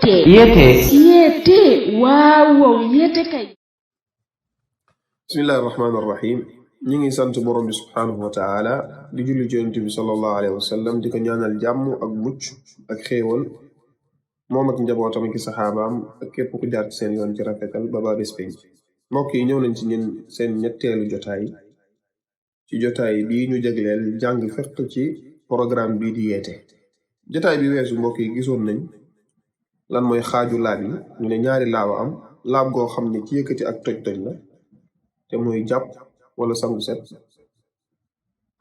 yete waaw yete kay. bismillahi rahmaani rahim ñi ngi sant borom bi subhaanahu wa taala di julli ci yonent bi sallallahu alayhi wa sallam di ko ñaanal jàmm ak mucc ak xéewal moom ak njabootam ki saxaabaam ak képp ku jaar ci seen yoon ci rafetal ba baa bés pénc mbokk yi ñëw nañ ci ñun seen ñetteelu jotaay bii ñu jagleel jàng fiq ci programme bii di yeete jotaay bi weesu mbokk yi gisoon nañ lan mooy xaaju laab yi ñu ne ñaari laaba am laab goo xam ne ci yëkkati ak toj-toj la te mooy jàpp wala sangu set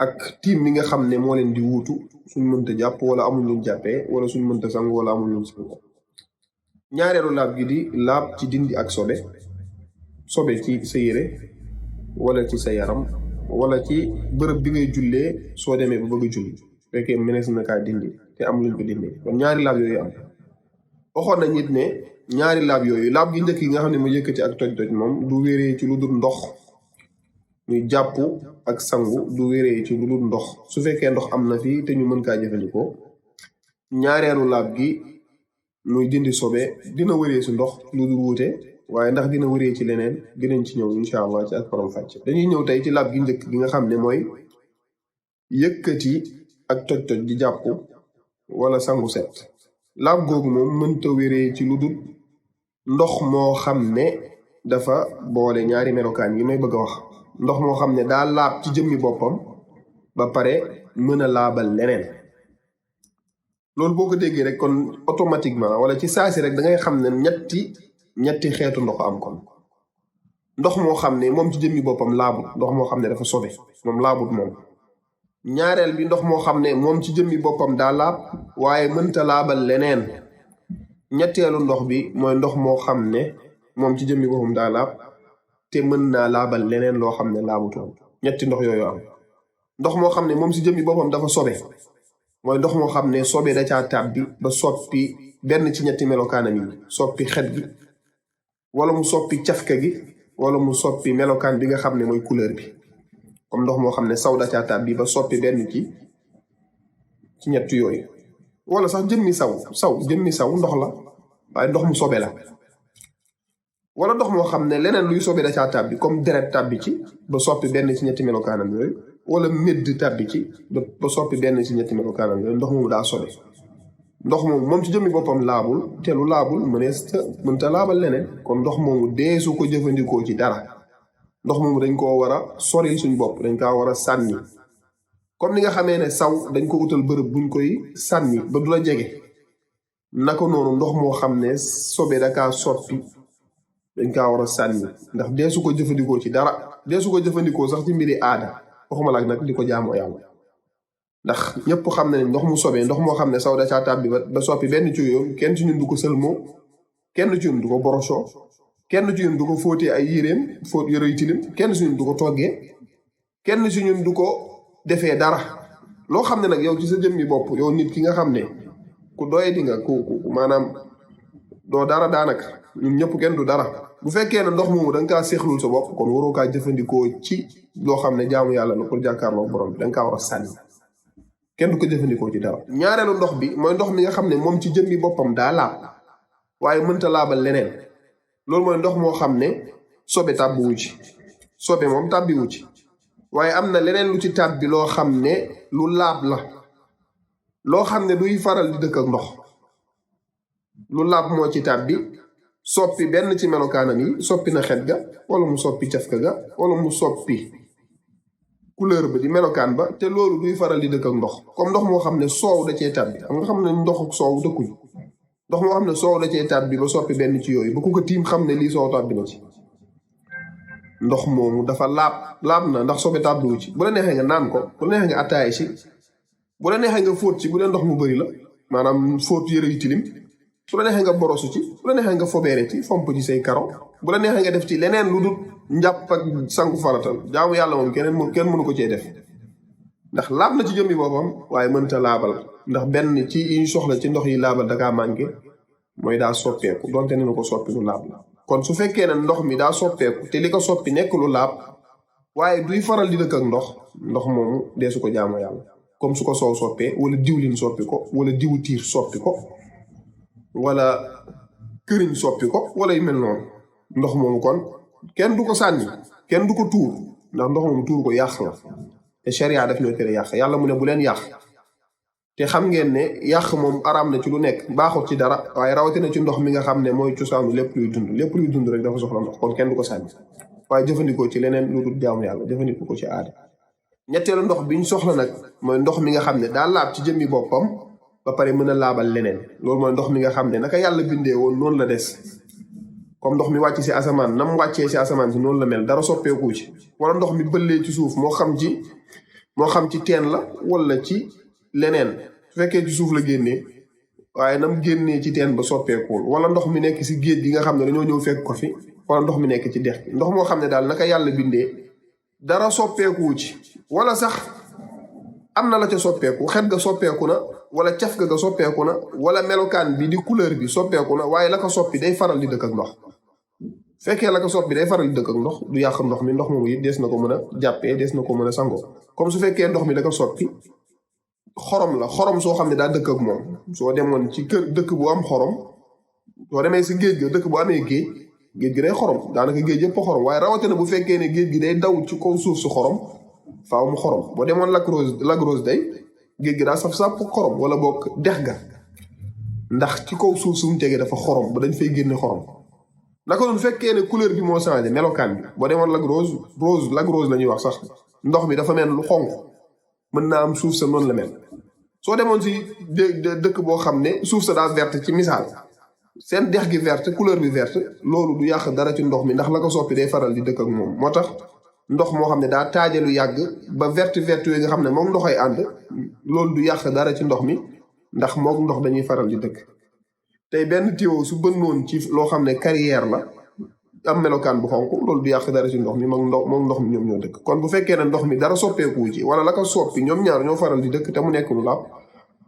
ak tiim mi nga xam ne moo leen di wuutu suñ mënta jàpp wala amul luñ jàppee wala suñ mënta sangu wala amul luñ sangu ñaareelu laab gi di laab ci dindi ak sobe ci sa yére wala ci sa yaram wala ci bërëb bi ngay jullee soo demee ba bëgg a julli fekkee mënees na kaa dindi te am luñ ko dindi kon ñaari laab yooyu am waxoon nañ it ne ñaari laab yooyu laab gi njëkk yi nga xam ne mu yëkkati ak toj-toj moom du wéree ci lu dul ndox muy jàpp ak sangu du wéree ci lu dul ndox su fekkee ndox am na fi te ñu mën kaa jëfandikoo ñaareelu laab gi muy dindi sobe dina wéree ci ndox lu dul wuute waaye ndax dina wéree ci leneen dinañ ci ñëw incha allah ci ak faram fàcc dañuy ñëw tey ci laab gi njëkk gi nga xam ne mooy yëkkati ak toj-toj di jàpp wala sangu set laab googu moom mënta wéree ci lu dul ndox moo xam ne dafa boole ñaari melokaan yi may bëgg a wax ndox moo xam ne daa laab ci jëmmi boppam ba pare mën a laabal leneen loolu boo ko déggee rek kon automatiquement wala ci saasi rek da ngay xam ne ñetti xeetu ndox am kon ndox moo xam ne moom ci jëmmi boppam laabut ndox moo xam ne dafa sobe moom laabut moom ñaareel bi ndox moo xam ne moom ci jëmmi boppam daa laab waaye mënta laabal leneen ñetteelu ndox bi mooy ndox moo xam ne moom ci jëmmi boppam daa laab te mën naa laabal leneen loo xam ne laabutoon ñetti ndox yooyu am ndox moo xam ne moom ci jëmmi boppam dafa sobe mooy ndox moo xam ne sobe da caa tàbbi ba soppi benn ci ñetti melokaanam yi soppi xet gi wala mu soppi cafka gi wala mu soppi melokaan bi nga xam ne mooy couleur bi comme ndox moo xam ne saw da caa tàbbi ba soppi benn ci ñett yooyu wala sax jëmmi saw ndox la waaye ndox mu sobe la wala ndox moo xam ne leneen luy sobe da caa tàbbi comme deret tàbbi ci ba soppi benn ci ñetti melokaanam yooyu wala médd tàbbi ci ba soppi benn ci ñetti melokaanam yooyu ndox moomu daa sobe ndox moomu moom ci jëmmi boppam laabul te lu laabul mënta laabal leneen kon ndox moomu deesu ko jëfandikoo ci dara ndox moomu dañ koo war a soril suñ bopp dañ kaa war a sànni comme ni nga xamee ne saw dañ ko utal bërëb buñ koy sànni ba du la jege naka noonu ndox moo xam ne sobe da kaa soppi dañ kaa war a sànni ndax deesu ko jëfandikoo ci dara deesu ko jëfandikoo sax ci mbiri aada waxuma laak nag di ko jaamoo yàlla ndax ñëpp xam ne ndox mu sobee ndox moo xam ne saw da caa tàbbi ba soppi benn ci yoon kenn ci ñun du ko sëlmoo kenn ci ñun du ko borosoo kenn ci ñun du ko fóotee ay yéreem fóot yére yu tilim kenn ci ñun du ko toggee kenn ci ñun du ko defee dara loo xam ne nag yow ci sa jëmmi bopp yow nit ki nga xam ne ku doy di nga ku maanaam doo dara daanaka ñun ñëpp kenn du dara bu fekkee ne ndox moomu da nga kaa seexlul sa bopp kon waroo kaa jëfandikoo ci loo xam ne jaamu yàlla la pour jàkkaarloo borom bi da nga kaa war a sànni kenn du ko jëfandikoo ci dara ñaareelu ndox bi mooy ndox mi nga xam ne moom ci jëmmi boppam daa laab waaye mënta laabal leneen loolu mooy ndox moo xam ne sobe tàbbiwu ci sobe moom tàbbiwu ci waaye am na leneen lu ci tàbbi loo xam ne lu laab la loo xam ne duy faral di dëkk ak ndox lu laab moo ci tàbbi soppi benn ci melokaanam yi soppi na xet ga wala mu soppi cafka ga wala mu soppi couleur ba di melokaan ba te loolu duy faral di dëkk ak ndox comme ndox moo xam ne soow da cee tàbbi xam nga xam ne ndox ak soow dëkkuñ ndox moo xam ne soow da cee tàbbi ba soppi benn ci yooyu ba ku ko tiim xam ne lii soow tàbbi na ci ndox moomu dafa laab na ndax sobe tàbbiwu ci bu la neexee nga naan ko bu la neexee nga attaaye ci bu la neexee nga fóot ci bu dee ndox mu bëri la maanaam fóot yëre yu tilim bu la neexee nga borosu ci bu la neexee nga fobeere ci fomp ci say karo bu la neexee nga def ci leneen lu dul njàpp ak sangu faratal jaamu yàlla moom kenn mënu ko cee def ndax laab na ci jëmmi boppam waaye mënta laabal ndax benn ci yi ñu soxla ci ndox yi laabal dakaa manqué mooy daa soppeeku donte ne ko soppi lu laab la kon su fekkee ne ndox mi daa soppeeku te li ko soppi nekk lu laab waaye duy faral di dëkk ak ndox moomu dee su ko jaamu yàlla comme su ko soow soppee wala diwlin soppi ko wala diwu tiir soppi ko wala këriñ soppi ko wala yu mel noonu ndox moomu kon kenn du ko sànni kenn du ko tuur ndax ndox moomu tuur ko yàq la te sharia daf ñoo tere yàq yàlla mu ne bu leen yàq te xam ngeen ne yàq moom araam na ci lu nekk baaxul ci dara waaye rawatina ci ndox mi nga xam ne mooy cosaanu lépp luy dund rek dafa soxla ndox kon kenn du ko sànni waaye jëfandikoo ci leneen lu dul jaamu yàlla jëfandikoo ko ci aada ñetteelu ndox biñ soxla nag mooy ndox mi nga xam ne daa laab ci jëmmi boppam ba pare mën a laabal leneen loolu mooy ndox mi nga xam ne naka yàlla bindee woon noonu la des comme ndox mi wàcc si asamaan nam wàccee si asamaan si noonu la mel dara soppeeku ci wala ndox mi bëllee ci suuf moo xam ci teen la wala ci leneen su fekkee ci suuf la génnee waaye nam génnee ci teen ba soppeekuwul wala ndox mi nekk si géej gi nga xam ne dañoo ñëw fekk ko fi wala ndox mi nekk ci dex gi ndox moo xam ne daal naka yàlla bindee dara soppeekuwu ci wala sax am na la ca soppeeku xet ga soppeeku na wala caf ga soppeeku na wala melokaan bi di couleur bi soppeeku na waaye la ko soppi day faral di dëkk ak ndox fekkee la ko soppi day faral di dëkk ak ndox du yàq ndox mi ndox moomu it des na ko mën a jàppee des na ko mën a sangoo comme su fekkee ndox mi da ko soppi xorom la xorom soo xam ne daa dëkk ak moom soo demoon ci kër dëkk bu am xorom soo demee si géej ga dëkk bu amee géej gi day xorom daanaka géej yëpp xorom waaye rawatina bu fekkee ne géej gi day daw ci kaw suuf su xorom faaw mu xorom boo demoon Lac Rose day géej gi daa saf-sàpp xorom wala boog dex ga ndax ci kaw suuf su mu tegee dafa xorom ba dañ fay génne xorom naka noonu fekkee ne couleur bi moo changé melokaan bi boo demoon Lac Rose la ñuy wax sax ndox mi dafa mel lu xonq mën naa am suuf sa noonu la mel soo demoon si dëkk boo xam ne suuf sa daa verte ci misaal seen dex gi verte couleur bi verte loolu du yàq dara ci ndox mi ndax la ko soppi day faral di dëkk ak moom moo tax ndox moo xam ne daa taajalu yàgg ba verte yooyu nga xam ne moom ndoxay ànd loolu du yàq dara ci ndox mi ndax moom ndox dañuy faral di dëkk tey benn tuyau su bënnoon ci loo xam ne carrière la am melokaan bu xonk loolu du yàq dara ci ndox mi moom ndox mi ñoom ñoo dëkk kon bu fekkee ne ndox mi dara soppeeku ci wala la ko soppi ñoom ñaar ñoo faral di dëkk te mu nekk lu laab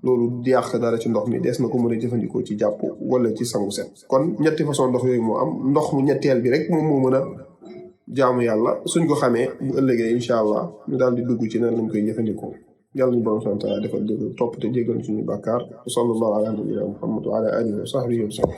loolu di yàq dara ci ndox mi des na ko mën a jëfandikoo ci jàpp wala ci sangu set kon ñetti façon ndox yooyu moo am ndox mu ñetteel bi rek moom moo mën a jaamu yàlla suñ ko xamee bu ëllëgee incha allah ñu daal di dugg ci nan lañ koy jëfandikoo yàlla ñu borom sant defal dégg topp te jéggal suñu bàkkaar sallallahu ala nabiyina muhammad wa ala alihi wa sahbihi wa sallam